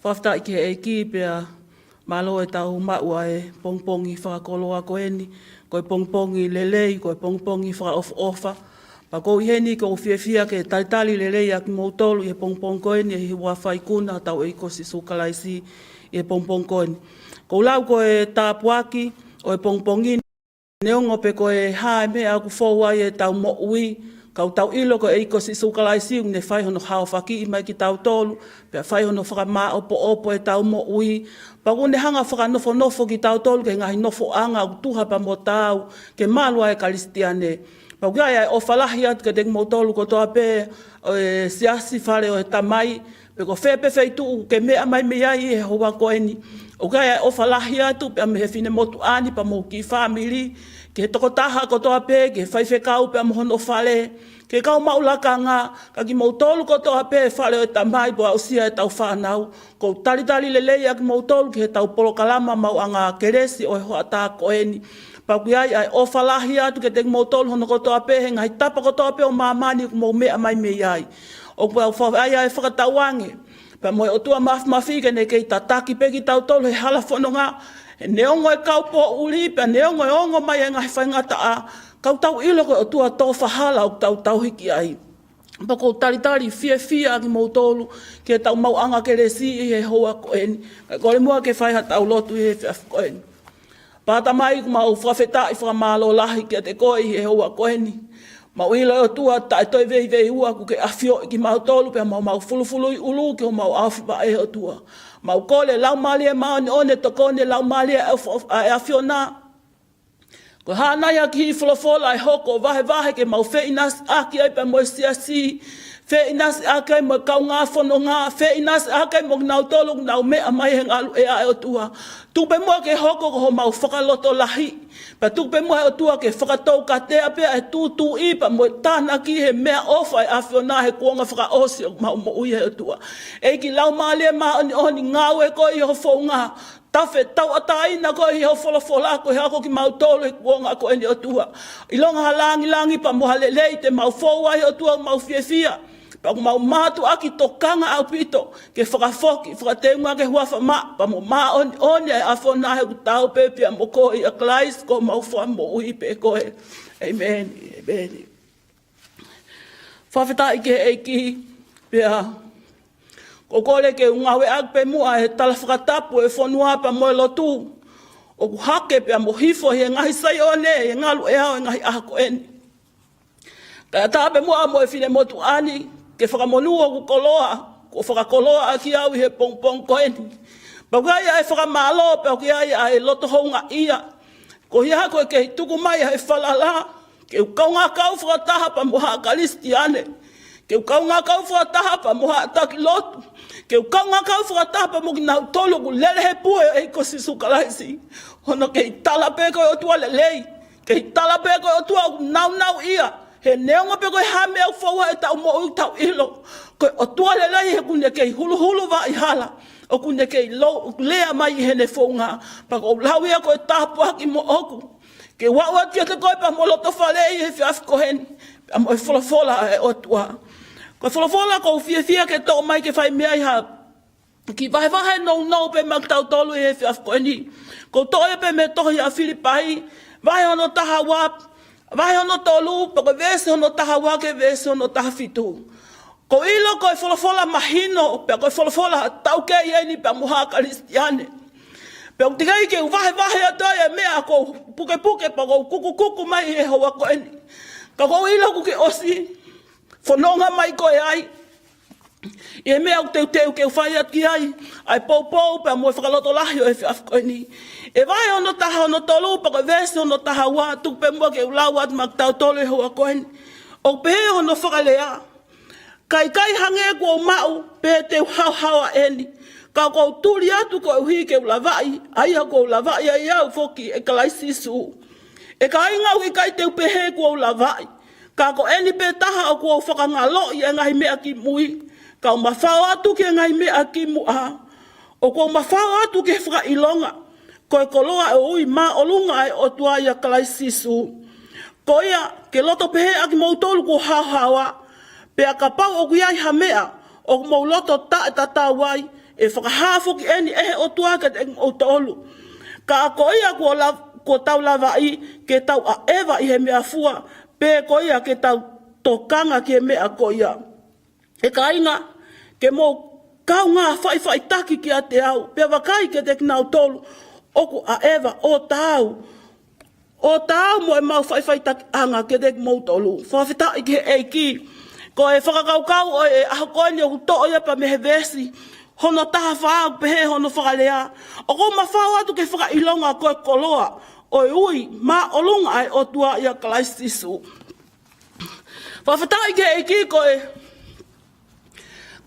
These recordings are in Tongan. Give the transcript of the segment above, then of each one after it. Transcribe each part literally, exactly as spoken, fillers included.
Fakafetaʻi ki he ʻEiki pea mālō ʻetau maʻu ʻa e pongipongi fakakoloa ko eni, ko e pongipongi lelei, ko e pongipongi fakaʻofoʻofa. Pea ʻoku ou ʻi heni ʻoku ou fiefia ke talitali lelei ʻa kimoutolu ʻi he pongipongi ko eni ʻi he huafa ikuna ʻa hotau ʻEiki ko Sīsū Kalaisi ʻi he pongipongi ko eni. ʻOku ou lau ko e tāpuaki ʻo e pongipongi ni, neongo pe ko e hā e meʻa ʻoku fou ai ʻetau moʻui, ka ʻoku tau ʻilo ko e ʻEiki ko Sīsū Kalaisi ʻoku ne fai hono haofakiʻi mai kitautolu, pea fai hono fakamāʻopoʻopo ʻetau moʻui, pea ʻoku ne hanga fakanofonofo kitautolu ki he ngaahi nofoʻanga ʻoku tuha pea mo taau ke malu ai e Kalisitiane. Pea ʻoku ʻi ai ʻa e ʻofa lahi atu kiate kimoutolu kotoa pē ʻo e siasi, fale ʻo e Tamai, pe ko fē pē feituʻu ke meʻa mai mei ai ʻi he houa ko eni. ʻOku ʻi ai ʻa e ʻofa lahi atu pea mei he finemotuʻa ni pea mo e kiʻi fāmili, ki he tokotaha kotoa pē, ki he faifekau pea mo hono fale, ki he kau maʻu lakanga, ka kimoutolu kotoa pē fale ʻo e Tamai pea aʻusia ʻetau fānau. ʻOku ou talitali lelei ʻa kimoutolu ki heʻetau polokalama maʻuʻanga kelesi ʻo e hoʻatā ko eni. Pea ʻoku ʻi ai ʻa e ʻofa lahi atu kiate kimoutolu hono kotoa pē he ngaahi tapa kotoa pē ʻo māmani ʻoku mou meʻa mai mei ai. ʻOku ou fai ʻa e fakatauange pea mo e ʻOtua Māfimafi ke ne kei tataki pē kitautolu he hala fononga, he neongo e kau poʻuli pea neongo e ongo mai e ngaahi faingataʻa, ka ʻoku tau ʻilo ko e ʻOtua tofa hala ʻoku tau tauhi ki ai. Pea ʻoku ou talitali fiefia ʻa kimoutolu ki heʻetau maʻuʻanga kelesi ʻi he houa ko eni. Kae kole muʻa ke fai haʻatau lotu ʻi he efiafi ko eni. Pea Tamai, ʻoku mau fakafetaʻi fakamālō lahi kiate koe ʻi he houa ko eni. Mau ʻilo ʻe ʻOtua taʻe toe veiveiua kuo ke ʻafioʻi kimautolu pea mau maʻu fulufuluʻi ʻulu ki homau ʻaofi vaʻe ʻe ʻOtua. Mau kole Laumālie Māʻoniʻoni ʻo tokoni, Laumālie ʻa e ʻAfiona, ko e hā nai ha kiʻi folofola ʻe hoko ʻo vahevahe ke mau feʻinasiʻaki ai pea mo e siasi, feʻinasiʻaki ai mo e kaungā fononga, feʻinasiʻaki ai mo kinautolu ʻoku nau meʻa mai he ngaluʻea ʻe ʻOtua. Tuku pē muʻa ke hoko ko homau fakalotolahi, pea tuku pē muʻa ʻe ʻOtua ke fakatoukatea pē ʻa e tūtuuʻi pea mo e tānaki he meʻaʻofa ʻa e ʻAfiona he kuonga fakaʻosi ʻo homau moʻui ʻe ʻOtua. ʻEiki Laumālie Māʻoniʻoni, ngāue koe ʻi ho founga, tafe tauʻatāina koe ʻi hoʻo folofola ko e hako kimautolu he kuonga ko eni ʻOtua. ʻIlonga ha langilangi pea mo ha lelei te mau fou ai ʻOtua, mau fiefia. Pea ʻoku mau mātuʻaki tokanga ʻaupito ke fakafoki, fakateunga ke huafa maʻa pea mo māʻoniʻoni ʻa e ʻAfiona he ʻoku taau pē pea mo koe ʻia Kalaisi ko homau Fakamoʻui pē koe. ʻĒmeni. ʻĒmeni. Fakafetaʻi ki he ʻEiki, pea ʻoku ou kole ke u ngāueʻaki pē muʻa e tala fakatapu ʻo e fonua pea mo e lotu ʻoku hake pea mo hifo ʻi he ngaahi Saione ʻi he ngaluʻea ʻo e ngaahi ʻaho ko eni. Kae ʻatā pē muʻa mo e finemotuʻa ni ke fakamonū hoku koloa kuo fakakoloaʻaki au ʻi he pongipongi ko eni. Pea ʻoku ʻi ai ʻa e fakamālō, pea ʻoku ʻi ai ʻa e loto houngaʻia. Ko ia ko e kei tuku mai ʻa e falala ke u kaungā kau fakataha pea mo haʻa Kalisitiane, ke u kaungā kau fakataha pea mo haʻa taki lotu, ke u kaungā kau fakataha pea mo kinautolu ʻoku lele he pue ʻo e ʻEiki ko Sīsū Kalaisi. Hono kei tala pē ko e ʻOtua lelei, kei tala pē ko e ʻOtua ʻoku nāunauʻia, he neongo pē ko e hā e meʻa ʻoku fou ai ʻetau moʻui, tau ʻilo ko e ʻOtua lelei he ʻoku ne kei huluhulu vaʻa hala, ʻoku ne kei lou, lea mai ʻi heʻene founga. Pea ʻoku ou lau ia ko e tāpuaki moʻoku ke u aʻu atu kiate koe pea mo loto fale ʻi he efiafi ko eni, pea mo e folofola ʻa e ʻOtua. Ko e folofola ʻoku ou fiefia ke toʻo mai ke fai mei ai ha kiʻi vahevahe nounou pē maʻa kitautolu ʻi he efiafi ko eni. ʻOku ou toʻo ia pē mei he tohi ʻa Filipai, vahe hono taha ua, vahe hono tolu, pea ko e veesi hono taha ua ki he veesi hono taha fitu. ʻOku ou ʻilo ko e folofola mahino, pea ko e folofola taukei eni pea mo haʻa Kalisitiane. Pea ʻoku teʻeki ai ke u vahevahe atu ai e meʻa ʻoku ou pukepuke pea ʻoku ou kukukuku mai ʻi he houa ko eni. Ka ʻoku ou ʻilo kuo ke ʻosi fononga mai koe ai ʻi he meʻa ʻoku teuteu ke u fai atu ki ai ʻa e poupou pea mo e fakalotolahi ʻo e efiafi ko eni. ʻE vahe hono taha hono tolu pea ko e veesi hono taha ua, tuku pē muʻa ke u lau atu maʻa kitautolu ʻi he houa ko eni. ʻOku pehē hono fakalea: Ka ʻikai hangē kuo u maʻu pē te u haohaoa eni, ka ʻoku ou tuli atu koeʻuhi ke u lavaʻi ʻa ia kuo u lavaʻi ai au foki ʻe Kalaisi Sīsū. ʻE kāinga, ʻoku ʻikai te u pehē kuo u lavaʻi, ka ko eni pē taha ʻoku ou fakangaloʻi ʻa e ngaahi meʻa ki mui, ka u mafao atu ki he ngaahi meʻa ki muʻa. ʻOku ou mafao atu ki he fakaʻilonga ko e koloa ʻo e ui māʻolunga ʻa e ʻOtua ʻia Kalaisi Sīsū. Ko ia, ke loto pehē ʻa kimoutolu kuo haohaoa, pea kapau ʻoku ʻi ai ha meʻa ʻoku mou loto taʻetatau ai, ʻe fakahā foki eni ʻe he ʻOtua kiate kimoutolu. Ka ko ia kuo la-, kuo tau lavaʻi ke tau ʻaʻeva ʻi he meʻafua, pe ko ia ke tau tokanga ki he meʻa ko ia. ʻE kāinga, ke mou kaungā faʻifaʻitaki kiate au, pea vakai kiate kinautolu ʻoku ʻaʻeva ʻo taau, ʻo taau mo ʻemau faʻifaʻitakiʻanga kiate kimoutolu. Fakafetaʻi ki he ʻEiki. Ko e fakakaukau ʻo e ʻaho ko eni ʻoku toʻo ia pea mei he veesi hono taha fā ʻoku pehē hono fakalea: ʻOku ou mafao atu ke fakaʻilonga ko e koloa ʻo e ui māʻolunga ʻa e ʻOtua ʻia Kalaisi Sīsū. Fakafetaʻi ki he ʻEiki. Ko e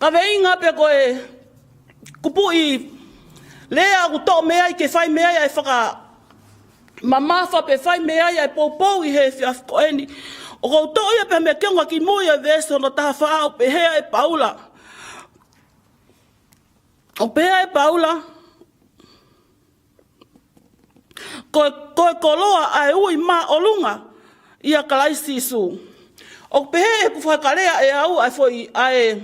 kaveinga pe ko e kupuʻi lea ʻoku toʻo mei ai ke fai mei ai ʻa e fakamamafa pe fai mei ai ʻa e poupou ʻi he efiafi ko eni, ʻoku ou toʻo ia pea mei he konga kimui ʻa e veesi hono taha fā ʻoku pehē ʻe Paula. ʻOku pehē ʻe Paula, ko, ko e koloa ʻa e ui māʻolunga ʻia Kalaisi Sīsū. ʻOku pehē ʻeku fakalea ʻe au ʻa e foʻi ʻa e,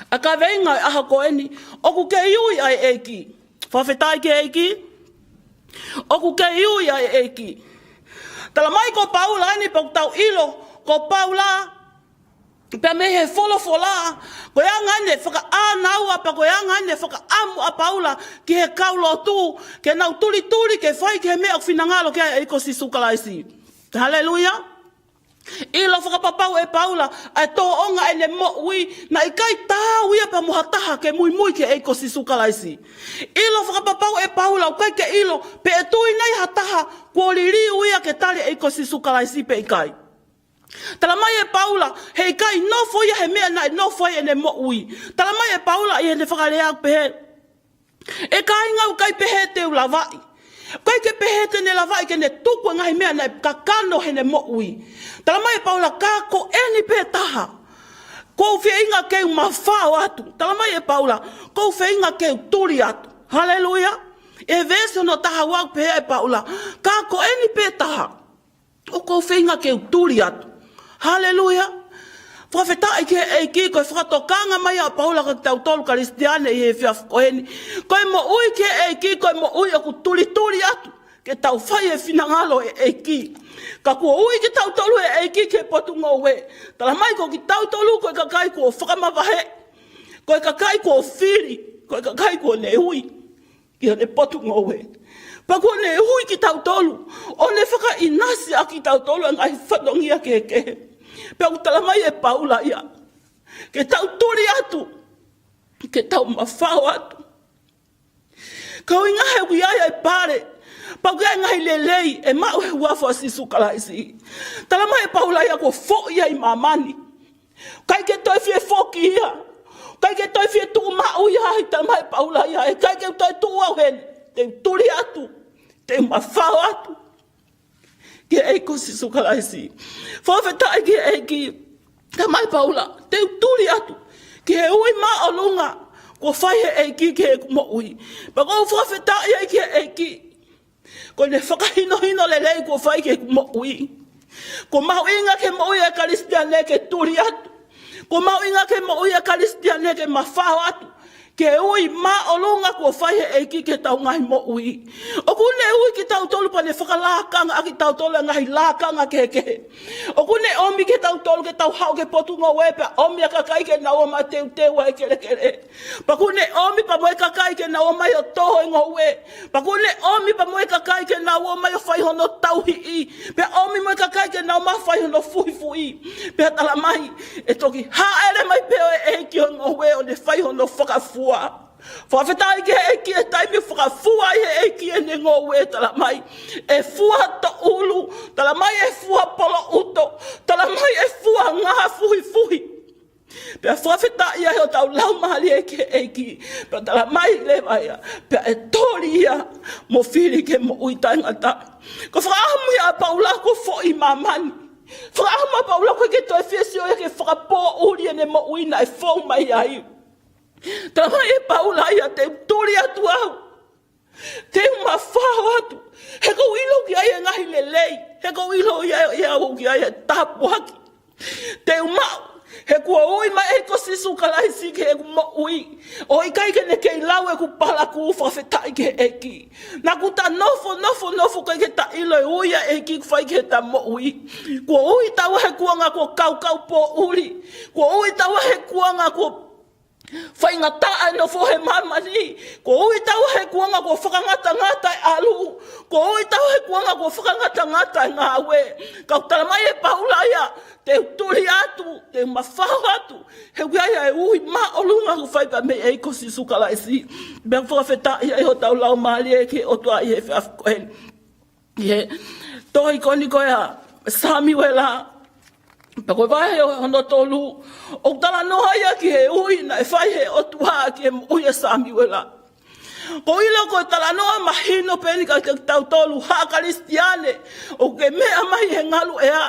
ʻa e kaveinga ʻo e ʻaho ko eni, ʻoku kei ui ʻa e ʻEiki. Fakafetaʻi ki he ʻEiki. ʻOku kei ui ʻa e ʻEiki. Tala mai ko Paula eni, pea ʻoku tau ʻilo ko Paula, pea mei he folofola, ko e anga eni e fakaʻānaua, pea ko e anga eni e fakaʻamu ʻa Paula ki he kau lotu, ke nau tulituli ke fai ki he meʻa ʻoku finangalo ki ai ʻa e ʻEiki ko Sīsū Kalaisi. Haleluia. ʻIlo fakapapau ʻe Paula ʻa e tōʻonga ʻene moʻui, naʻe ʻikai taau ia pea mo ha taha ke muimui ki he ʻEiki ko Sīsū Kalaisi. ʻIlo fakapapau ʻe Paula, ʻoku ʻikai ke ʻilo pe ʻe tui nai ha taha kuo liliu ia ke tali e ʻEiki ko Sīsū Kalaisi pe ʻikai. Tala mai ʻe Paula, heʻikai nofo ia he meʻa naʻe nofo ai ʻene moʻui. Tala mai ʻe Paula ʻi heʻene fakalea ʻoku pehē: ʻE kāinga, ʻoku ʻikai pehē te u lavaʻi. ʻOku ʻikai ke pehē te ne lavaʻi ke ne tuku e ngaahi meʻa naʻe kakano heʻene moʻui. Tala mai ʻe Paula, ka ko eni pē taha, ʻoku ou feinga ke u mafao atu. Tala mai ʻe Paula, ʻoku ou feinga ke u tuli atu. Haleluia. ʻI he veesi hono taha ua ʻoku pehē ʻe Paula, ka ko eni pē taha, ʻoku ou feinga ke u tuli atu. Haleluia. Fakafetaʻi ki he ʻEiki. Ko e fakatokanga mai ʻa Paula kia kitautolu Kalisitiane ʻi he efiafi ko eni, ko e moʻui ki he ʻEiki ko e moʻui ʻoku tulituli atu ke tau fai e finangalo ʻo e ʻEiki. Ka kuo ui kitautolu ʻe he ʻEiki ki he potungāue. Tala mai ko kitautolu ko e kakai kuo fakamavaheʻi, ko e kakai kuo fili, ko e kakai kuo ne ui ki heʻene potungāue. Pea kuo ne ui kitautolu ʻo ne fakaʻinasi ʻaki kitautolu ʻa e ngaahi fatongia kehekehe. Pea ʻoku tala mai ʻe Paula ia ke tau tuli atu, ke tau mafao atu. Ka ʻuhinga he ʻoku ʻi ai ʻa e pale, pea ʻoku ʻi ai e ngaahi lelei ʻe maʻu he huafa ʻo Sīsū Kalaisi. Tala mai ʻe Paula ia kuo foʻi ia ʻi māmani. ʻIkai ke toe fie foki ia. ʻIkai ke toe fie tuʻu maʻu ia. ʻAi, tala mai ʻe Paula ia, ʻe ʻikai ke u toe tuʻu au heni. Te u tuli atu. Te u mafao atu ki he ʻEiki ko Sīsū Kalaisi. Fakafetaʻi ki he ʻEiki. Tala mai ʻe Paula, te u tuli atu ki he ui māʻolunga kuo fai ʻe he ʻEiki ki heʻeku moʻui. Pea ʻoku ou fakafetaʻi ai ki he ʻEiki ko ʻene fakahinohino lelei kuo fai ki heʻeku moʻui. Kuo mahuʻinga ki he moʻui ʻa e Kalisitiane ke tuli atu. Kuo mahuʻinga ki he moʻui ʻa e Kalisitiane ke mafao atu ki he ui māʻolunga kuo fai ʻe he ʻEiki ki heʻetau ngaahi moʻui. ʻOku ne ui kitautolu pea ne fakalākanga ʻaki kitautolu ʻa e ngaahi lakanga kehekehe. ʻOku ne ʻomi kitautolu ke tau haʻu ki he potungāue pea ʻomi ʻa e kakai ke nau ō mai ʻo teuteu ʻa e kelekele. Pea ʻoku ne ʻomi pea mo e kakai ke nau ō mai ʻo tō e ngoue. Pea ʻoku ne ʻomi pea mo e kakai ke nau ō mai ʻo fai hono tauhi. Pea ʻomi mo e kakai ke nau ō mai ʻo fai hono fuifui. Pea tala mai, ʻe toki hāʻele mai pē ʻa e ʻEiki ʻo e ngoue ʻo ne fai hono fakafua. Fakafetaʻi ki he ʻEiki, ʻi he taimi ʻoku fakafua ai ʻe he ʻEiki ʻene ngoue, tala mai ʻe fua toʻulu, tala mai ʻe fua poloʻuto, tala mai ʻe fua ngā fuifui. Pea fakafetaʻi ai hotau laumālie ki he ʻEiki. Pea tala mai leva ia, pea ʻe toli ia mo fili ke moʻui taʻengata. Ko e fakaʻamu ia ʻa Paula kuo foʻi ʻi māmani. Fakaʻamu ʻa Paula ʻoku ʻikai ke toe fie sio ia ki he fakapoʻuli ʻene moʻui naʻe fou mai ai. Tala mai ʻe Paula ia, te u tuli atu au. Te u mafao atu. He ʻoku ou ʻilo ki ai e ngaahi lelei. He ʻoku ou ʻilo ia ʻe au ʻoku ʻi ai e tāpuaki te u maʻu he kuo ui mai ʻa e ʻEiki ko Sīsū Kalaisi ki heʻeku moʻui. ʻOku ʻikai ke ne kei lau ʻeku palakū, fakafetaʻi ki he ʻEiki. Naʻa kuo ta nofo, nofo, nofo ʻikai ke ta ʻilo e ui ʻa e ʻEiki ʻoku fai ki heʻeta moʻui. Kuo ui taua he kuonga kuo kaukau poʻuli. Kuo ui taua he kuonga kuo faingataʻa e nofo he māmani. Kuo ui taua he kuonga kuo fakangatangata e ʻalu. Kuo ui taua he kuonga kuo fakangatangata e ngāue. Ka ʻoku tala mai ʻe Paula ia, te u tuli atu, te u mafao atu, he ʻoku ʻi ai e ui māʻolunga ʻoku fai pē mei he ʻEiki ko Sīsū Kalaisi. Pea fakafetaʻi ai hotau laumālie ki he ʻOtua ʻi he efiafi ko eni. ʻI he tohi ko eni ko ia ʻa Samiuela, pea ko e vahe hono tolu, ʻoku talanoa ia ki he ui naʻe fai ʻe he ʻOtua ki he moʻui ʻa Samiuela. Ko e ʻilo ko e talanoa mahino pē eni kiate kitautolu haʻa Kalisitiane ʻoku ke meʻa mai he ngaluʻea.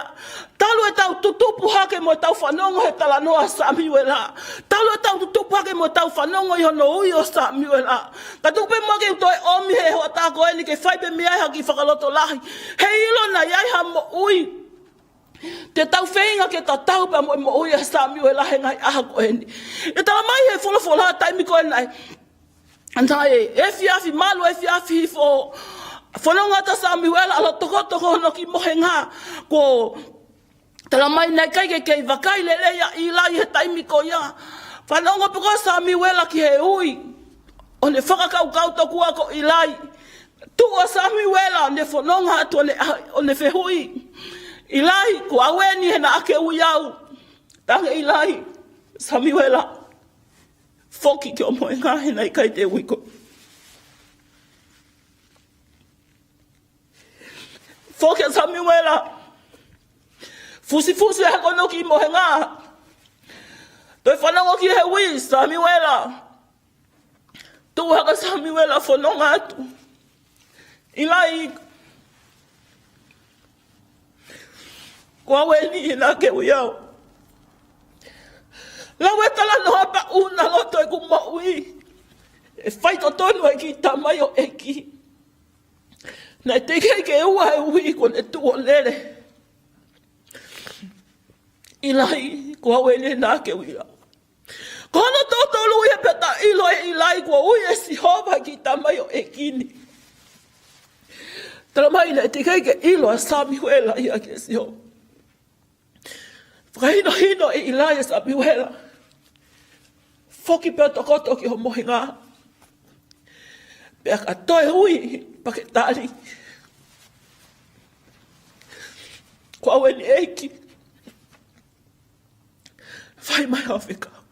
Talu ʻetau tutupu hake mo ʻetau fanongo he talanoa ʻa Samiuela. Talu ʻetau tutupu hake mo ʻetau fanongo ʻi hono ui ʻo Samiuela. Ka tuku pē muʻa ke u toe ʻomi he hoʻatā ko eni ke fai pē mei ai ha kiʻi fakalotolahi. He ʻilo naʻe ʻi ai ha moʻui te tau feinga ke tatau pea mo e moʻui ʻa Samiuela he ngaahi ʻaho ko eni. ʻE tala mai he folofola taimi ko ē naʻe, naʻe efiafi malu, efiafi hifo, fononga atu ʻa Samiuela ʻalu ʻo tokotoko hono kiʻi mohenga. Kuo tala mai naʻe ʻikai ke kei vakai lelei ʻa ʻIlai he taimi ko ia. Fanongo pē ko ē ʻa Samiuela ki he ui, ʻo ne fakakaukau tokua ko ʻIlai. Tuʻu ʻa Samiuela ʻo ne fononga atu ʻo ne, ʻo ne fehuʻi, ʻIlai, ko au eni he naʻa ke ui au? Talaange ʻe ʻIlai, Samiuela, foki ki hoʻo mohenga he naʻe ʻikai te u ui koe. Foki ʻa Samiuela, fusifusi hake hono kiʻi mohenga. Toe fanongo ki he ui, Samiuela. Tuʻu hake ʻa Samiuela ʻo fononga atu, ʻIlai, ko au eni he naʻa ke ui au? Lau e talanoa pea ʻuna loto ʻeku moʻui. ʻE faitotonu ʻa e kiʻi tamaioʻeiki. Naʻe teʻeki ke ua e ui kuo ne tuʻu ʻo lele. ʻIlai, ko au eni he naʻa ke ui au? Ko hono totolu ia pea ta ʻilo ʻe ʻIlai kuo ui ʻe Sihova e kiʻi tamaioʻeiki ni. Tala mai naʻe teʻeki ke ʻilo ʻa Samiuela ia kia Sihova. Fakahinohino ʻe ʻIlai ʻa Samiuela, foki pē ʻo tokoto ki hoʻo mohenga. Pea ka toe ui pea ke tali, ko au eni ʻEiki. Fai mai haʻo fekau.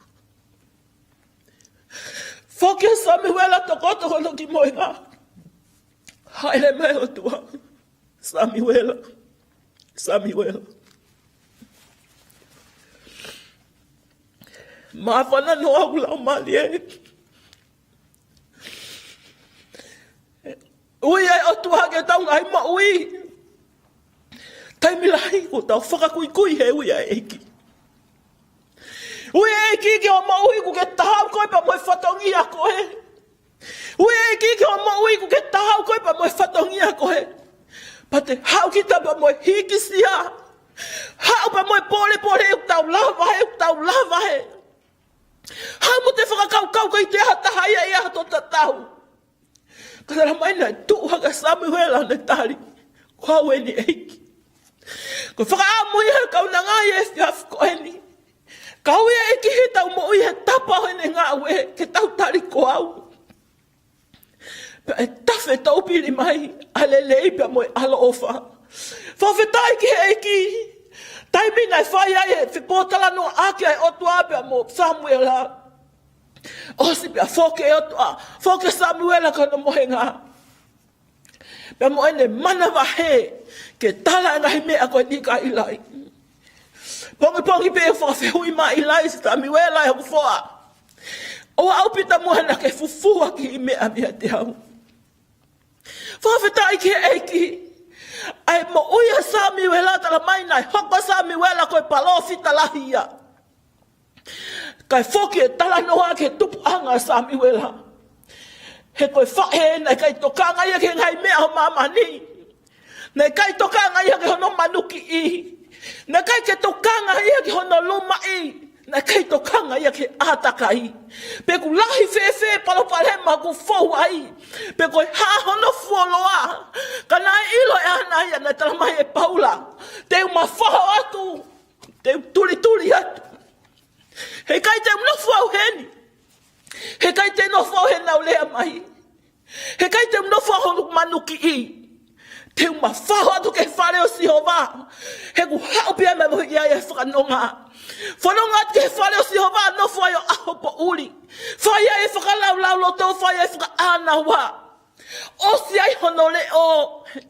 Foki ʻa Samiuela ʻo tokoto hono kiʻi mohenga. Hāʻele mai ʻOtua, Samiuela, Samiuela. Māfana noa ʻoku lau mālie. Ui ʻa e ʻOtua ki heʻetau ngaahi moʻui. Taimi lahi ʻoku tau fakakuikui he ui ʻa e ʻEiki. Ui ʻEiki ki hoʻo moʻui ʻoku ke taha au koe pea mo e fatongia ko ē. Ui ʻEiki ki hoʻo moʻui ʻoku ke taha au koe pea mo e fatongia ko ē. Pea te haʻu kita pea mo e hikisia. Haʻu pea mo e polepole, ʻoku tau lava ē, ʻoku tau lava ē. Haʻu mo e fakakaukau ʻoku ʻikai toe ʻi ai ha taha ia ʻi ai hato tatau. Ka tala mai naʻe tuʻu hake ʻa Samiuela ʻo ne tali, ko au eni ʻEiki. Ko e fakaʻamu ia ʻa e kaunanga ʻi he efiafi ko eni. Ka ui ʻEiki heʻetau moʻui he tapa ʻo ʻene ngāue ke tau tali ko au. Pea ʻe tafe toupili mai ʻa e lelei pea mo e ʻaloʻofa. Fakafetaʻi ki he ʻEiki. Taimi naʻe fai ai e fepōtalanoaʻaki ʻa e ʻOtua pea mo Samiuela, ʻosi pea foki e ʻOtua, foki ʻa Samiuela ki hono mohenga. Pea mo ʻene manavahē ke tala e ngaahi meʻa ko eni kia ʻIlai. Pongipongi pē ʻoku fakafehuʻi mai ʻIlai, Samiuela ʻe hoku foha, ʻoua ʻaupito muʻa naʻa ke fufū ha kiʻi meʻa meiate au. Fakafetaʻi ki he ʻEiki. ʻA e moʻui ʻa Samiuela, tala mai naʻe hoko ʻa Samiuela ko e palōfita lahi ia. Kae foki e talanoa ki he tupuʻanga ʻo Samiuela. He ko e faʻē naʻe ʻikai tokanga ia ki he ngaahi meʻa ʻo māmani. Naʻe ʻikai tokanga ia ki hono manukiʻi. Naʻe ʻikai ke tokanga ia ki hono lumaʻi. Naʻe ʻikai tokanga ia ki he ʻātakai, pe ʻoku lahi fēfē e palopalema ʻoku fou ai, pe ko e hā hono fuoloa. Ka naʻe ʻilo ʻe ʻAna ia, naʻe talamai ʻe Paula, te u mafaho atu, te u tulituli atu. Heʻikai te u nofo au heni. Heʻikai te u nofo au he naʻa ku lea mai. Heʻikai te u nofo au hono manukiʻi. Te u mafaho atu ki he fale ʻo Sihova. He ʻoku haʻu pē ia mo ia ʻa e fakanonga. Fononga atu ki he fale ʻo Sihova, nofo ai ʻo ʻaho poʻuli. Fai ai e fakalaulauloto, fai ai e fakaʻānaua. ʻOsi ai hono leʻo,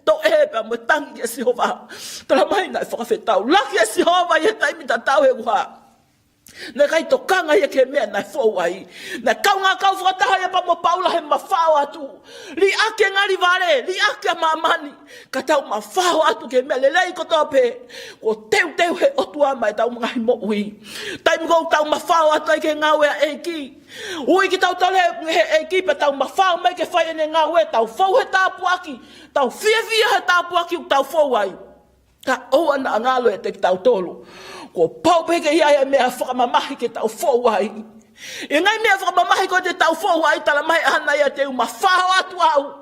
toʻe pea mo tangi kia Sihova. Talamai naʻe fakafetaulaki ʻa Sihova ʻi he taimi tatau he ʻoku hā. Naʻe ʻikai tokanga ia ki he meʻa naʻe fou ai. Naʻe kaungā kau fakataha ia pea mo Paula he mafaho atu. Liʻaki e ngali vale, liʻaki ʻa māmani. Ka tau mafaho atu ki he meʻa lelei kotoa pē kuo teuteu he ʻOtua maʻa ʻetau ngaahi moʻui. Taimi ʻoku tau mafaho atu ai ki he ngāue ʻa e ʻEiki, ui kitautolu ʻe he ʻEiki pea tau mafaho mai ke fai ʻene ngāue, tau fou he tāpuaki, tau fiefia he tāpuaki ʻoku tau fou ai. Ka ʻoua naʻa ngalo ʻiate kitautolu, kuo pau pē ke ʻi ai e meʻa fakamamahi ke tau fou ai. ʻI he ngaahi meʻa fakamamahi ko ē te tau fou ai, talamai ʻe ʻAna ia, te u mafaho atu au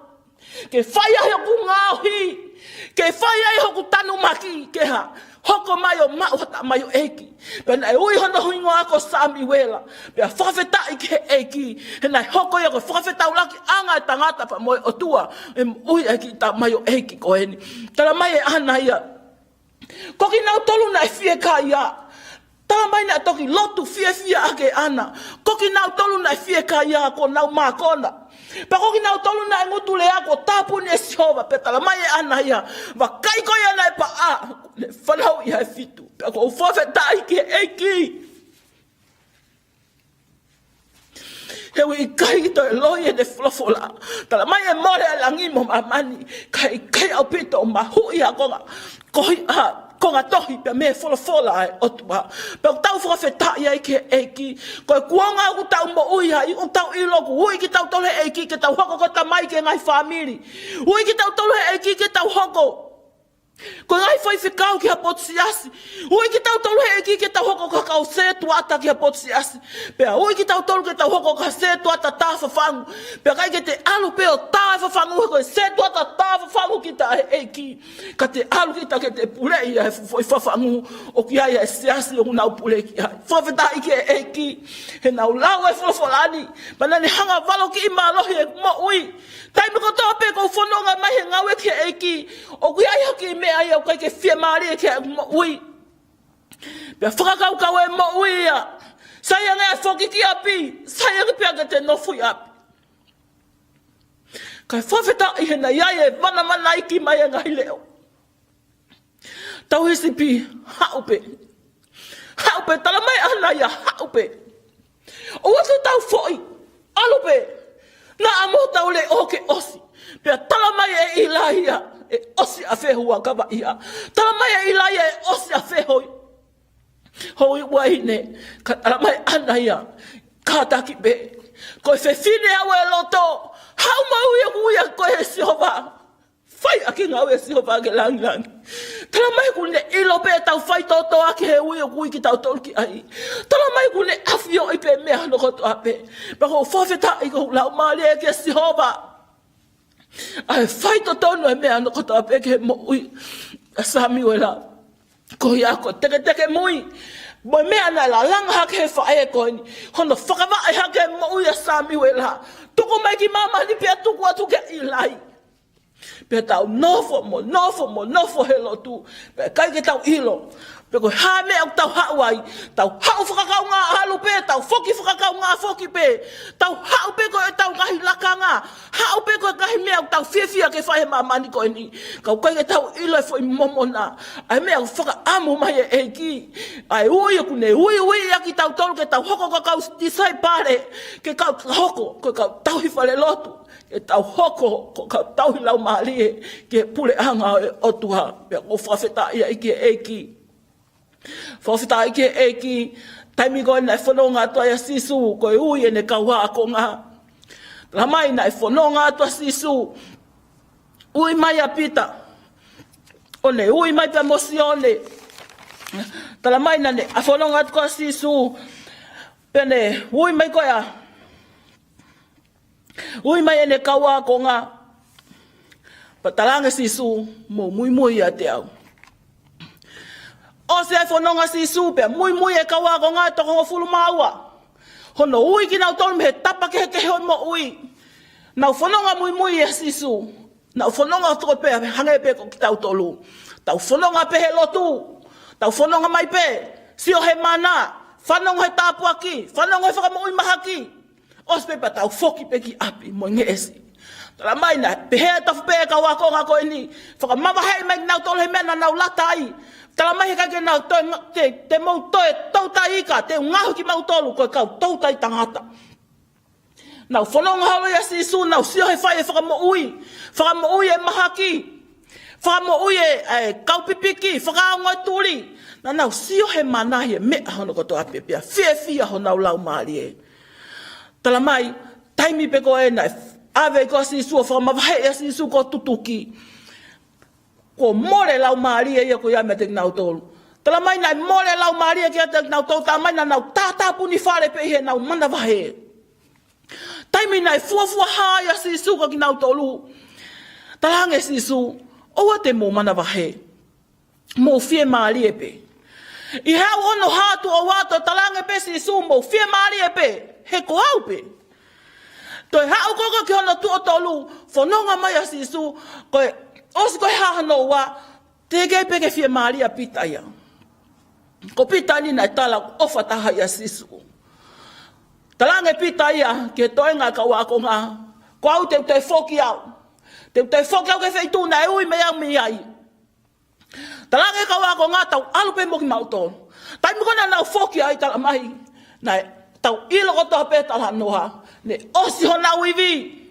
ke fai ai hoku ngaohi, ke fai ai hoku tanumaki, ke hā, hoko mai ʻo maʻu ha tamaioʻeiki. Pea naʻe ui hono hingoa ko Samiuela. Pea fakafetaʻi ki he ʻEiki, he naʻe hoko ia ko e fakafetaulakiʻanga ʻa e tangata pea mo e ʻOtua, ʻi he moʻui ʻa e kiʻi tamaioʻeiki ko eni. Talamai ʻe ʻAna ia, ko kinautolu naʻe fiekaia. Talamai naʻe toki lotu fiefia ʻaki ʻe ʻAna. Ko kinautolu naʻe fiekaia kuo nau mākona. Pea ko kinautolu naʻe ngutu lea kuo tāpuni ʻe Sihova. Pea talamai ʻe ʻAna ia, vakai ko ia naʻe paʻa, ne fanauʻi ʻa e fitu. Pea ʻoku ou fakafetaʻi ki he ʻEiki. He ʻoku ʻikai toe loi ʻene folofola. Talamai ʻe mole ʻa langi mo māmani, ka ʻe ʻikai ʻaupito ʻo mahuʻi ʻa e konga, ko e hā, konga tohi pea mei he folofola ʻa e ʻOtua. Pea ʻoku tau fakafetaʻi ai ki he ʻEiki. Ko e kuonga ʻoku tau moʻui ai, ʻoku tau ʻilo ʻoku ui kitautolu ʻe he ʻEiki ke tau hoko ko e tamai ki he ngaahi fāmili. Ui kitautolu ʻe he ʻEiki ke tau hoko ko e ngaahi faifekau ki ha potu siasi. Ui kitautolu ʻe he ʻEiki ke tau hoko ko ha kau sētuata ki ha potu siasi. Pea ui kitautolu ke tau hoko ko ha sētuata tā fafangu. Pea ʻikai ke te ʻalu pē ʻo tā e fafangu, he ko e sētuata tā fafangu kita ʻe he ʻEiki. Ka te ʻalu kita ke te puleʻi ʻa e foʻi fafangu ʻoku ʻi ai ʻa e siasi ʻoku nau pule ki ai. Fakafetaʻi ki he ʻEiki. He naʻa ku lau e folofola ni, pea naʻa ne hanga ʻo valokiʻi mālohi ʻeku moʻui. Taimi kotoa pē ʻoku ou fononga mai he ngāue ki he ʻEiki, ʻoku ʻi ai ha kiʻi meʻa ia ʻoku ʻikai ke fiemālie ki ai ʻeku moʻui. Pea fakakaukau e moʻui ia, sai ange ʻa e foki ki ʻapi, sai ange pē ke te nofo ʻi ʻapi. Kae fakafetaʻi he naʻe ʻi ai e vanavanaiki mai e ngaahi leʻo. Tauhi sipi, haʻu pē. Haʻu pē, talamai ʻe ʻAna ia, haʻu pē. ʻOua te tau foʻi, ʻalu pē. Naʻa mo hotau leʻo ke ʻosi. Pea talamai ʻe ʻIlaia, ʻe ʻosi ʻafē hoʻo ʻakavaʻia? Talamai ʻe ʻIlaia, ʻe ʻosi ʻafē hoʻo, hoʻo uaine? Ka talamai ʻe ʻAna ia, kātaki pē. Ko e fefine au ʻi loto, haʻu mo e ui ʻoku ui ʻaki koe ʻe Sihova. Fai ʻaki e ngāue ʻa Sihova ke langilangi. Talamai ʻoku ne ʻilo pē ʻetau faitotoʻa ki he ui ʻoku ui kitautolu ki ai. Talamai ʻoku ne ʻafioʻi pē meʻa hono kotoa pē. Pea ʻoku ou fakafetaʻi ko e laumālie kia Sihova, ʻa e faitotonu e meʻa hono kotoa pē ki he moʻui ʻa Samiuela. Ko ia ko e teketeke mui mo e meʻa naʻe lalanga hake he faʻē ko eni, hono fakavaʻe hake e moʻui ʻa Samiuela, tuku mai ki māmani pea tuku atu kia ʻIlai. Pea tau nofo mo nofo mo nofo he lotu, pea ʻikai ke tau ʻilo pe ko e hā e meʻa ʻoku tau haʻu ai. Tau haʻu fakakaungā ʻalu pē, tau foki fakakaungā foki pē. Tau haʻu pē ko ʻetau ngaahi lakanga, haʻu pē ko e ngaahi meʻa ʻoku tau fiefia ke fai he māmani ko eni. Ka ʻoku ʻikai ke tau ʻilo e foʻi momona ʻa e meʻa ʻoku fakaʻamu mai e ʻEiki, ʻa e ui ʻoku ne uiuiʻi ʻaki kitautolu ke tau hoko ko e kau tisaipale, ke kau hoko ko e kau tauhi falelotu, ke tau hoko ko e kau tauhi laumālie ki he puleʻanga ʻo e ʻOtua. Pea ʻoku ou fakafetaʻi ai ki he ʻEiki. Fakafetaʻi ki he ʻEiki. Taimi ko ē naʻe fononga atu ai ʻa Sīsū ko e ui ʻene kau ākonga. Talamai naʻe fononga atu ʻa Sīsū, ui mai ʻa Pita, ʻo ne ui mai pea mo Sione. Talamai naʻe fononga atu ko ē ʻa Sīsū, pea ne ui mai ko ia, ui mai ʻene kau ākonga, pea talaange ʻe Sīsū, mou muimui ʻiate au. ʻOsi e fononga ʻa Sīsū pea muimui e kau ākonga ʻe toko hongofulu mā ua. Hono ui kinautolu mei he tapa kehekehe ʻo e moʻui. Nau fononga muimui ʻia Sīsū. Nau fononga ʻo toko pē hangē pē ko kitautolu. Tau fononga pē he lotu. Tau fononga mai pē. Sio he mana. Fanongo he tāpuaki. Fanongo he fakamoʻui mahaki. ʻOsi pē pea tau foki pē ki ʻapi mo e ngeʻesi. Talamai naʻe pehē tofu pē e kau ākonga ko eni. Fakamavaheʻi mai kinautolu he meʻa naʻa nau lata ai. Talamai he ʻikai ke nau toe nga-, te, te mou toe toutai ika, te u ngaohi kimautolu ko e kau toutai tangata. Nau fononga holo ʻia Sīsū, nau sio he fai e fakamoʻui, fakamoʻui e mahaki, fakamoʻui e, e kau pipiki, fakaongo e tuli. Naʻa nau sio he mana ʻi he meʻa hono kotoa pē pea fiefia honau laumālie. Talamai, taimi pē ko ē naʻe ʻave ko ē ʻa Sīsū ʻo fakamavaheʻi ʻa Sīsū ko Tutuki. Kuo mole laumālie ia ko ia meiate kinautolu. Talamai naʻe mole laumālie kiate kinautolu, talamai naʻa nau tātāpuni fale pē ʻi heʻenau manavahē. Taimi naʻe fuofua hā ai ʻa Sīsū kia kinautolu. Talaange ʻe Sīsū, ʻoua te mou manavahē. Mou fiemālie pē. ʻI he ʻaho hono hā atu ʻo ʻoatu, talaange pē ʻe Sīsū, mou fiemālie pē. He ko au pē. Toe haʻu ko ē ki hono tuʻo tolu, fononga mai ʻa Sīsū, ko e ʻosi ko ē hā hono ua, teʻeki ai pē ke fiemālie ʻa Pita ia. Ko Pita eni naʻe tala ʻofa taha ʻia Sīsū. Talaange ʻe Pita ia ki he toenga e kau ākonga, ko au te u toe foki au. Te u toe foki au ki he feituʻu naʻe ui mai au mei ai. Talaange ʻe he kau ākonga, tau ʻalu pē mo kimautolu. Taimi ko ē naʻa nau foki ai, talamai naʻe tau ʻilo kotoa pē talanoa, ne ʻosi honau ivi.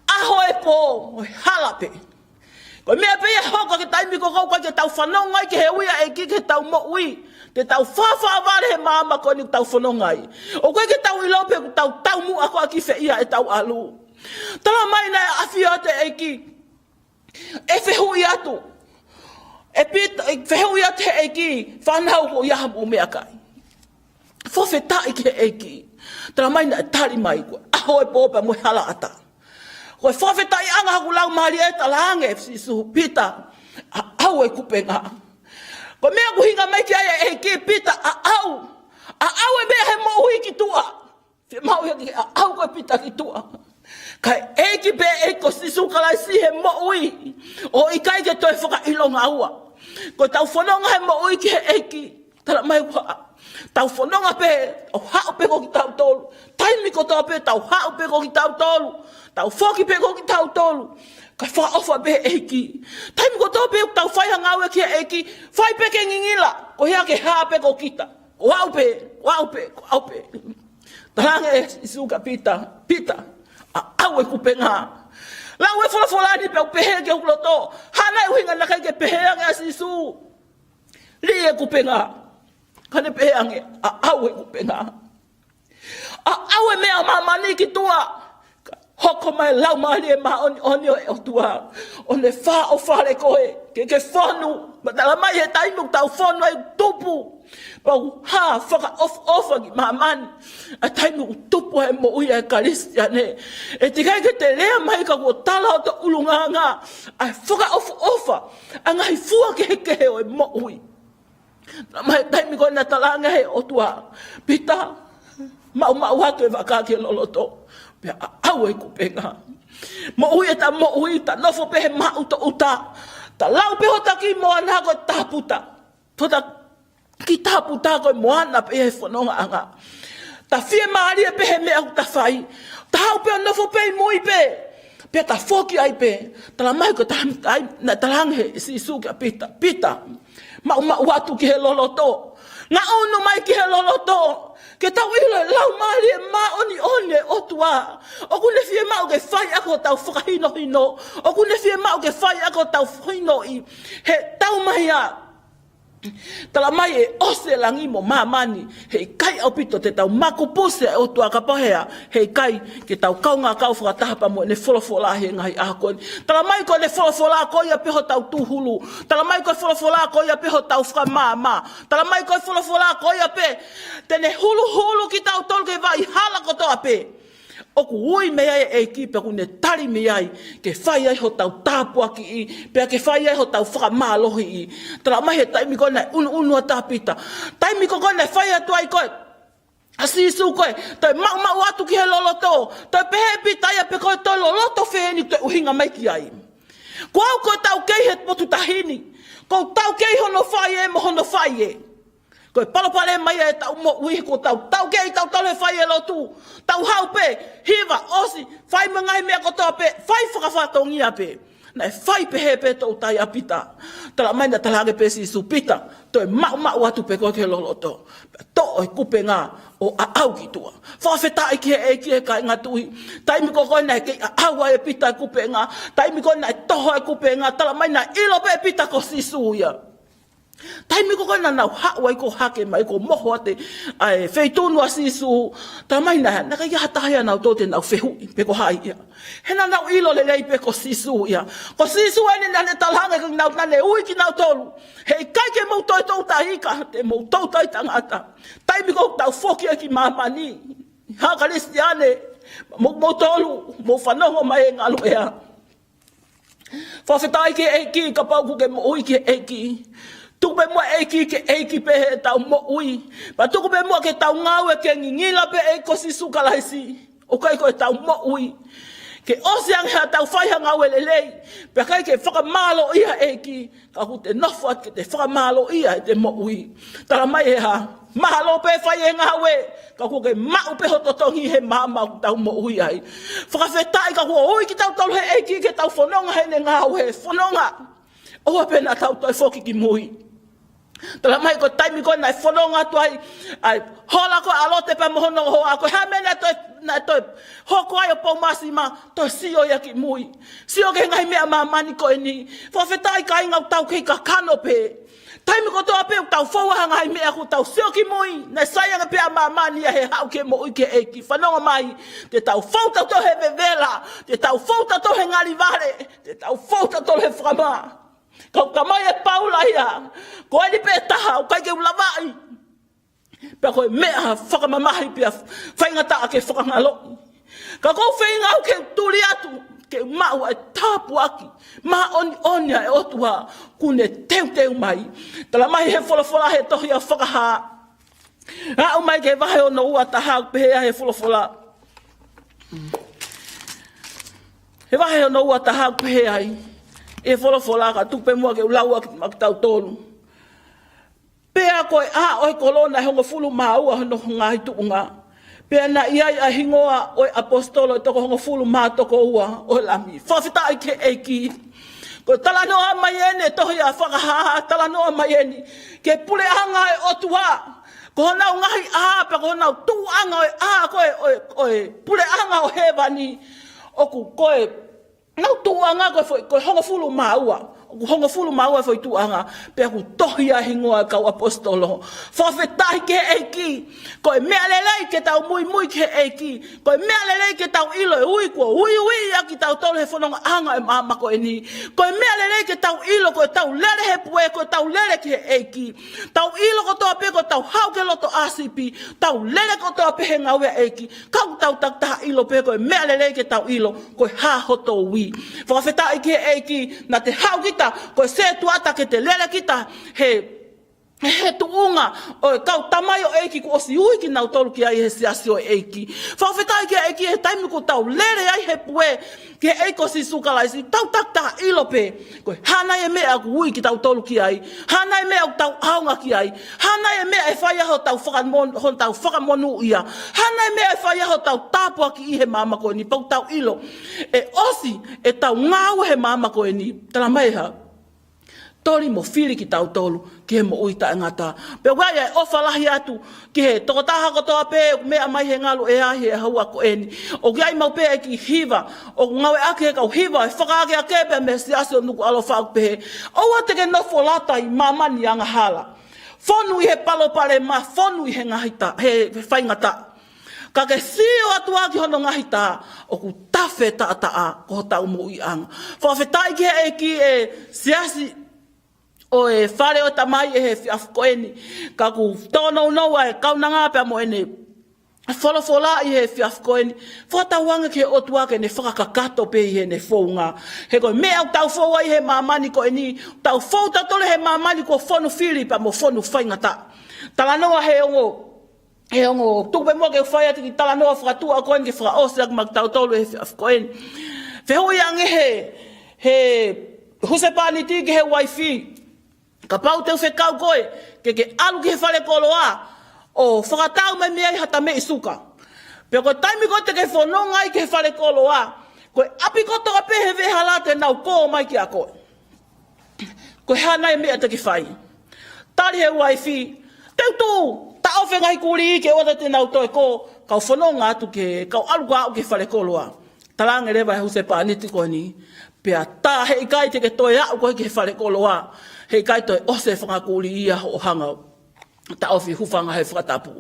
ʻAho e pō, mo e hala pē. Ko e meʻa pē ia ʻe hoko ki he taimi ko ē ʻoku ʻikai ke tau fanongo ai ki he ui ʻa e ʻEiki ki heʻetau moʻui. Te tau fāfāvale he maama ko eni ʻoku tau fononga ai. ʻOku ʻikai ke tau ʻilo pe ʻoku tau taumuʻa koā ki fē ia ʻetau ʻalu. Talamai naʻe ʻafio atu e ʻEiki. ʻE fehuʻi atu ʻe Pita, ʻe fehuʻi atu he ʻEiki, fānau, ʻoku ʻi ai haʻamou meʻakai? Fakafetaʻi ki he ʻEiki. Talamai naʻe tali mai, ko e ʻaho e pō pea mo e hala ʻatā. Ko e fakafetaʻiʻanga hoku laumālie, talaange ʻe Sīsū, Pita, aʻau e kupenga. Ko e meʻa ʻoku ʻuhinga mai ki ai e ʻEiki, Pita, aʻau. Aʻau e meʻa he moʻui ki tuʻa. Fiemaʻu ia ke aʻau koe Pita ki tuʻa. Kae ʻEiki pē ʻEiki ko Sīsū Kalaisi he moʻui. ʻOku ʻikai ke toe fakaʻilonga ua. Ko ʻetau fononga he moʻui ki he ʻEiki. Talamai ʻoku tau fononga pē, tau haʻu pē ko kitautolu. Taimi kotoa pē, tau haʻu pē ko kitautolu. Tau foki pē ko kitautolu. Kae fakaʻofa pē ʻEiki. Taimi kotoa pē, tau fai ha ngāue ki he ʻEiki. Fai pē ke ngingila. Ko ia ke hā pē ko kita. Ko au pē, ko au pē, ko au pē. Talaange ʻe Sīsū kia Pita, Pita, aʻau e kupenga. Lau e folofola ni pea u pehē ki hoku loto, hā nai ʻuhinga naʻe ʻikai ke pehē ange ʻa Sīsū, liʻi e kupenga. Ka ne pehē ange, aʻau e kupenga. Aʻau e meʻa ʻa māmani ki tuʻa. Hoko mai Laumālie Māʻoniʻoni ʻo e ʻOtua ʻo ne fāʻofale koe ke ke fonu. Pea talamai he taimi ʻoku tau fonu ai ʻoku tupu. Pea ʻoku hā fakaʻofoʻofa ki māmani. ʻA e taimi ʻoku tupu ai e moʻui ʻa e Kalisitiane. ʻE teʻeki ai ke te lea mai ka kuo tala ʻo toʻulungāanga ʻa e fakaʻofoʻofa ʻa e ngaahi fua kehekehe ʻo e moʻui. Talamai taimi ko ē naʻe talaange he ʻOtua, Pita, maʻumaʻu atu e vaka ki he loloto, pea aʻau e kupenga. Moʻui ʻeta moʻui, ta nofo pē he maʻu toʻuta. Ta lau pē hota kiʻi moana ko e taputa. Hota kiʻi taputa ko e moana pē he fonongaʻanga. Ta fiemālie pē he meʻa ʻoku ta fai. Ta haʻu pē ʻo nofo pē ʻi mui pē. Pea ta foki ai pē. Talamai ko e taimi, ai, naʻe talaange he Sīsū kia Pita, Pita, maʻumaʻu atu ki he loloto. Ngaʻunu mai ki he loloto. Ke tau ʻilo e Laumālie Māʻoniʻoni e ʻOtua. ʻOku ne fiemaʻu ke fai ʻaki hotau fakahinohino. ʻOku ne fiemaʻu ke fai ʻaki hotau fakahinohino. He tau mai ā. Talamai ʻe ʻosi e langi mo māmani, heʻikai ʻaupito te tau makupusi ʻa e ʻOtua kapau he ʻikai ke tau kaungā kau fakataha pea mo ʻene folofola he ngaahi ʻaho ko eni. Talamai ko ʻene folofola ko ia pē hotau tūhulu. Talamai ko e folofola ko ia pē hotau fakamaama. Talamai ko e folofola ko ia pē te ne huluhulu kitautolu ki he vaʻa hala kotoa pē. ʻOku ui mei ai e ʻEiki pea ʻoku ne tali mei ai ke fai ai hotau tāpuakiʻi, pea ke fai ai hotau fakamālohiʻi. Talamai he taimi ko ē naʻe ʻunuʻunu atu ai ʻa Pita. Taimi ko ē naʻe fai atu ai ko ē ʻa Sīsū ko ē, toe maʻumaʻu atu ki he loloto, toe pehē ʻe Pita ia pe ko e toe loloto fē eni ʻoku te ʻuhinga mai ki ai. Ko au ʻoku ou taukei he potu tahi ni, ʻoku ou taukei hono fai ē mo hono fai ē. Ko e palopalema ia ʻetau moʻui, ʻoku tau taukei tautolu he fai e lotu, tau haʻu pē, hiva, ʻosi, fai mo e ngaahi meʻa kotoa pē, fai fakafatongia pē. Naʻe fai pehē pē toutai ʻa Pita. Talamai naʻe talaange pē ʻe Sīsū, Pita, toe maʻumaʻu atu pē koe ki he loloto. Toʻo e kupenga ʻo aʻau ki tuʻa. Fakafetaʻi ki he ʻEiki, kāinga tui. Taimi ko ē naʻe kei aʻau ai ʻe Pita e kupenga. Taimi ko ē naʻe toho e kupenga. Talamai naʻe ʻilo pē ʻe Pita ko Sīsū ia. Taimi ko ē naʻa nau haʻu ai ko ē ʻo hake mai ko ē ʻo moho atu ʻa e feituʻu ʻa Sīsū, talamai naʻe, naʻe ʻikai ha taha ia ʻia nautolu te nau fehuʻi pe ko hai ia. He naʻa nau ʻilo lelei pē ko Sīsū ia. Ko Sīsū eni naʻa ne talaange kiate kinautolu, naʻa ne ui kinautolu. Heʻikai ke mou toe toutai ika, te mou toutai tangata. Taimi ko ē ʻoku tau foki ai ki māmani, haʻa Kalisitiane, mo, moutolu, mou fanongo mai e ngaluʻea. Fakafetaʻi ki he ʻEiki, kapau ʻoku ke moʻui ki he ʻEiki. Tuku pē muʻa e ʻEiki ke ʻEiki pē heʻetau moʻui. Pea tuku pē muʻa ke tau ngāue ke ngingila pē ʻEiki ko Sīsū Kalaisi ʻo kai ko ʻetau moʻui. Ke ʻosi ange haʻatau fai ha ngāue lelei, pea ʻikai ke fakamālōʻia e ʻEiki, ka ʻoku te nofo atu ke te fakamālōʻia ʻete moʻui. Talamai ʻe hā, mālō pē fai e ngāue, ka kuo ke maʻu pē hoʻo totongi he māmani ʻoku tau moʻui ai. Fakafetaʻi ka kuo ui kitautolu he ʻEiki ke tau fononga heʻene ngāue, fononga. ʻOua pē naʻa tau toe foki ki mui. Talamai ko e taimi ko ē naʻe fononga atu ai, ʻa e hola ko ē ʻa Lote pea mo hono hoa, ko e hā e meʻa naʻe toe, naʻe toe hoko ai ʻo pou māsima, toe sio ia ki mui. Sio ki he ngaahi meʻa ʻa māmani ko eni. Fakafetaʻi kāinga ʻoku tau kei kakano pē. Taimi kotoa pē ʻoku tau fou ai he ngaahi meʻa ʻoku tau sio ki mui, naʻe sai ange pē ʻa māmani ia he haʻu ki he moʻui ki he ʻEiki. Fanongo mai, te tau fou tautolu he vevela, te tau fou tautolu he ngalivale, te tau fou tautolu he fakamā. Ka ʻoku talamai ʻe Paula ia, ko eni pē taha, ʻoku ʻikai ke u lavaʻi. Pea ko e meʻa fakamamahi pea faingataʻa ke fakangaloʻi. Ka ʻoku ou feinga au ke u tuli atu, ke u maʻu ʻa e tāpuaki māʻoniʻoni ʻa e ʻOtua ʻoku ne teuteu mai. Talamai he folofola he tohi ʻa Fakahā. Aʻu mai ki he vahe hono ua taha ʻoku pehē ai he folofola. He vahe hono ua taha ʻoku pehē ai he folofola, ka tuku pē muʻa ke u lau ʻaki maʻa kitautolu. Pea ko e ʻā ʻo e kolona ʻe hongofulu mā ua hono ngaahi tuʻunga. Pea naʻe ʻi ai ʻa e hingoa ʻo e ʻaposetolo ʻe toko hongofulu mā toko ua ʻo e Lami. Fakafetaʻi ki he ʻEiki. Ko e talanoa mai eni e tohi ʻa Fakahā, talanoa mai eni ki he puleʻanga ʻo e ʻOtua. Ko honau ngaahi ʻā, pea ko honau tuʻunga ʻo e ʻā, ko e, ʻo e, ʻo e puleʻanga ʻo hēvani. ʻOku ko e nau tuʻunga ko e foʻi, ko e hongofulu mā ua. ʻOku hongofulu mā ua e foʻi tuʻunga, pea ʻoku tohi ai e hingoa ʻo e kau ʻaposetolo. Fakafetaʻi ki he ʻEiki. Ko e meʻa lelei ke tau muimui ki he ʻEiki. Ko e meʻa lelei ke tau ʻilo e ui kuo uiuiʻi ʻaki kitautolu he fonongaʻanga ʻo e māmani ko eni. Ko e meʻa lelei ke tau ʻilo ko ʻetau lele he pue, ko ʻetau lele ki he ʻEiki. Tau ʻilo kotoa pē ko ʻetau haʻu ki he loto ʻa sipi, tau lele kotoa pē he ngāue ʻa e ʻEiki. Ka ʻoku tau takitaha ʻilo pē ko e meʻa lelei ke tau ʻilo ko e hā hoto ui. Fakafetaʻi ki he ʻEiki, naʻa te haʻu kita ko e setuata ke te lele kita he, he tuʻunga ʻo e kau tamaioʻeiki kuo ʻosi ui kinautolu ki ai he siasi ʻo e ʻEiki. Fakafetaʻi ki he ʻEiki he taimi ʻoku tau lele ai he pue ki he ʻEiki ko Sīsū Kalaisi, tau takitaha ʻilo pē ko e hā nai e meʻa ʻoku ui kitautolu ki ai. Hā nai e meʻa ʻoku tau ʻaonga ki ai. Hā nai e meʻa ʻe fai ai hotau fakamon-, hotau fakamonūʻia. Hā nai e meʻa ʻe fai ai hotau tāpuakiʻi he māmani ko eni, pea ʻoku tau ʻilo ʻe ʻosi ʻetau ngāue he māmani ko eni. Talamai ʻe hā? toli mo fili kitautolu ki he moʻui taʻengata. Pea ʻoku ʻi ai e ʻofa lahi atu ki he tokotaha kotoa pē ʻoku meʻa mai he ngalu ʻea he houa ko eni. ʻOku ʻi ai maʻu pē e kiʻi hiva ʻoku ngāueʻaki he kau hiva ʻe fakaakeake pea mei he Siasi ʻo Nukuʻalofa ʻoku pehē: ʻOua te ke nofo lata ʻi māmani angahala. Fonu ʻi he palopalema, fonu ʻi he ngaahi tā, he faingataʻa. Ka ke sio atu ā ki hono ngaahi tā, ʻoku tafe taʻataʻa ko hotau moʻuiʻanga. Fakafetaʻi ki he ʻEiki e Siasi ʻo e Fale ʻo e Tamai ʻi he efiafi ko eni. Ka ʻoku tōnounou ʻa e kaunanga pea mo ʻene folofola ʻi he efiafi ko eni. Fakatauange ki he ʻOtua ke ne fakakakato pē ʻi heʻene founga. He ko e meʻa ʻoku tau fou ai he māmani ko eni, tau fou tautolu he māmani kuo fonu fili pea mo fonu faingataʻa. Talanoa he ongo, he ongo, tuku pē muʻa ke u fai atu e kiʻi talanoa fakatuʻa ko eni ke fakaʻosi ʻaki maʻa kitautolu he efiafi ko eni. Fehuʻi ange he, he husepāniti ki he uaifi: Kapau te u fekau koe ke ke ʻalu ki he falekoloa ʻo fakatau mai mei ai haʻata meʻi suka, pea ko e taimi ko ē te ke fononga ai ki he falekoloa, ko e ʻapi kotoa pē he veʻehala te nau kō mai kiate koe. Ko e hā nai e meʻa te ke fai? Tali he uaifi: Te u tuʻu, taʻofi e ngaahi kulī ke ʻoua te nau toe kō, kau fononga atu ki he, kau ʻalu ʻo aʻu ki he falekoloa. Talaange leva ʻe he husepāniti ko eni: Pea tā, heʻikai te ke toe aʻu koe ki he falekoloa, heʻikai toe ʻosi e fanga kulī ia hoʻo hanga ʻo taʻofi, hūfanga he fakatapu.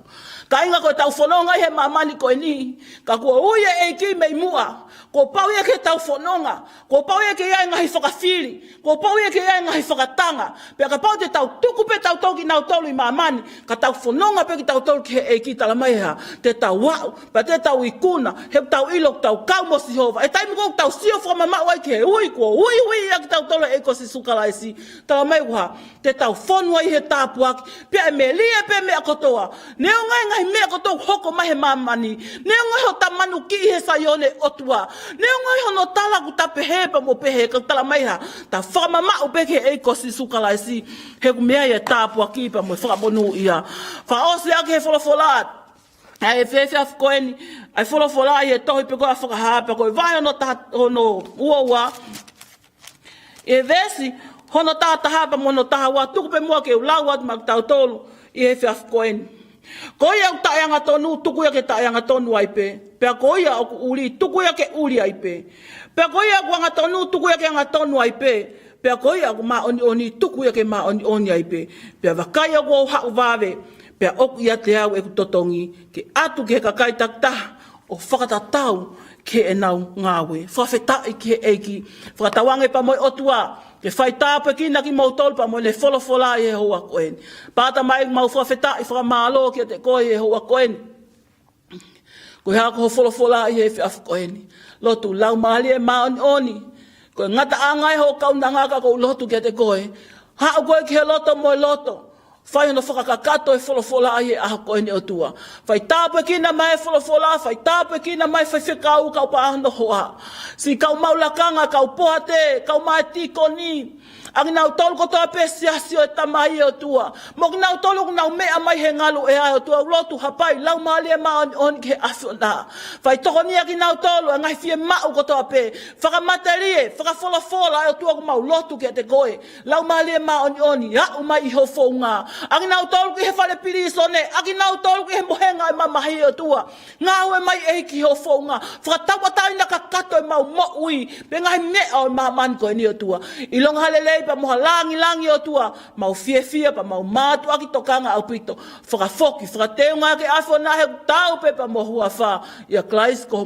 Kāinga, ko ʻetau fononga ʻi he māmani ko eni, ka kuo ui e ʻEiki mei muʻa. Kuo pau ia ke tau fononga, kuo pau ia ke ʻi ai e ngaahi fakafili, kuo pau ia ke ʻi ai e ngaahi fakatanga. Pea kapau te tau tuku pē tautolu kinautolu ʻi māmani, ka tau fononga pē kitautolu ki he ʻEiki, talamai ʻe hā? Te tau aʻu, pea te tau ikuna, he ʻoku tau ʻilo ʻoku tau kau mo Sihova. ʻI he taimi ko ē ʻoku tau sio fakamamaʻu ai ki he ui kuo ui, ui ia kitautolu ʻe he ʻEiki ko Sīsū Kalaisi, talamai ʻe hā? Te tau fonu ai he tāpuaki, pea ʻe melie pē meʻa kotoa. Neongo e ngaahi meʻa kotoa ʻoku hoko mai he māmani, neongo hota manukiʻi he Saione ʻo e ʻOtua, neongo hono tala ʻoku ta pehē pea mo pehē, ka talamai ʻe hā? Ta fakamamaʻu pē ki he ʻEiki ko Sīsū Kalaisi, he ʻoku meʻa ia e tāpuaki pea mo e fakamonūʻia. Fakaʻosi ʻaki he folofola ʻa e efiafi ko eni, ʻa e folofola ʻi he tohi pē ko ia ʻa Fakahā, pea ko e vahe hono taha, hono ua ua, ʻi he veesi hono taha taha pea mo hono taha ua, tuku pē muʻa ke u lau atu maʻa kitautolu ʻi he efiafi ko eni. Ko ia ʻoku taʻeangatonu, tuku ia ke taʻeangatonu ai pē. Pea ko ia ʻoku ʻuli, tuku ia ke ʻuli ai pē. Pea ko ia ʻoku angatonu, tuku ia ke angatonu ai pē. Pea ko ia ʻoku māʻoniʻoni, tuku ia ke māʻoniʻoni ai pē. Pea vakai, ʻoku ou haʻu vave, pea ʻoku ʻiate au ʻeku totongi, ke ʻatu ki he kakai takitaha ʻo fakatatau ki heʻenau ngāue. Fakafetaʻi ki he ʻEiki. Fakatauange pea mo e ʻOtua ke fai tāpuekina kimoutolu pea mo ʻene folofola ʻi he houa ko eni. Pea ʻatā mai ʻemau fakafetaʻi fakamālō kiate koe ʻi he houa ko eni. Ko e hā ko hoʻo folofola ʻi he efiafi ko eni? Lotu: Laumālie Māʻoniʻoni, ko e ngataʻanga ʻi hoʻo kaunanga ka ʻoku ou lotu kiate koe. Haʻu koe ki he loto mo e loto. Fai hono fakakakato e folofola ʻi he ʻaho ko eni, ʻOtua. Fai tāpuekina mai e folofola, fai tāpuekina mai e faifekau, kau pāhono hoa, siʻi kau maʻu lakanga, kau poate, kau mai tīkoni, ʻa kinautolu kotoa pē Siasi ʻo e Tamai, ʻOtua, mo kinautolu ʻoku nau meʻa mai he ngalu ʻea, ʻOtua. ʻOku ou lotu: Hapai Laumālie Māʻoniʻoni ki he ʻAfiona. Fai tokoni ʻa kinautolu, ʻa e ngaahi fiemaʻu kotoa pē, fakamatelie, fakafolofola, ʻOtua, ʻoku mau lotu kiate koe. Laumālie Māʻoniʻoni, aʻu mai ʻi hoʻo founga. ʻA kinautolu ʻoku ʻi he fale pilīsone, ʻa kinautolu ʻoku ʻi he mohenga ʻo e mamahi, ʻOtua, ngāue mai ʻEiki ʻi hoʻo founga. Fakatauʻatāina kakato ʻemau moʻui pea mo e ngaahi meʻa ʻo e māmani ko eni, ʻOtua. ʻIlonga ha lelei pea mo ha lāngilangi, ʻOtua, mau fiefia pea mau mātuʻaki tokanga ʻaupito. Fakafoki, fakateunga ki he ʻAfiona, he ʻoku taau pē pea mo e huafa ʻia Kalaisi ko homau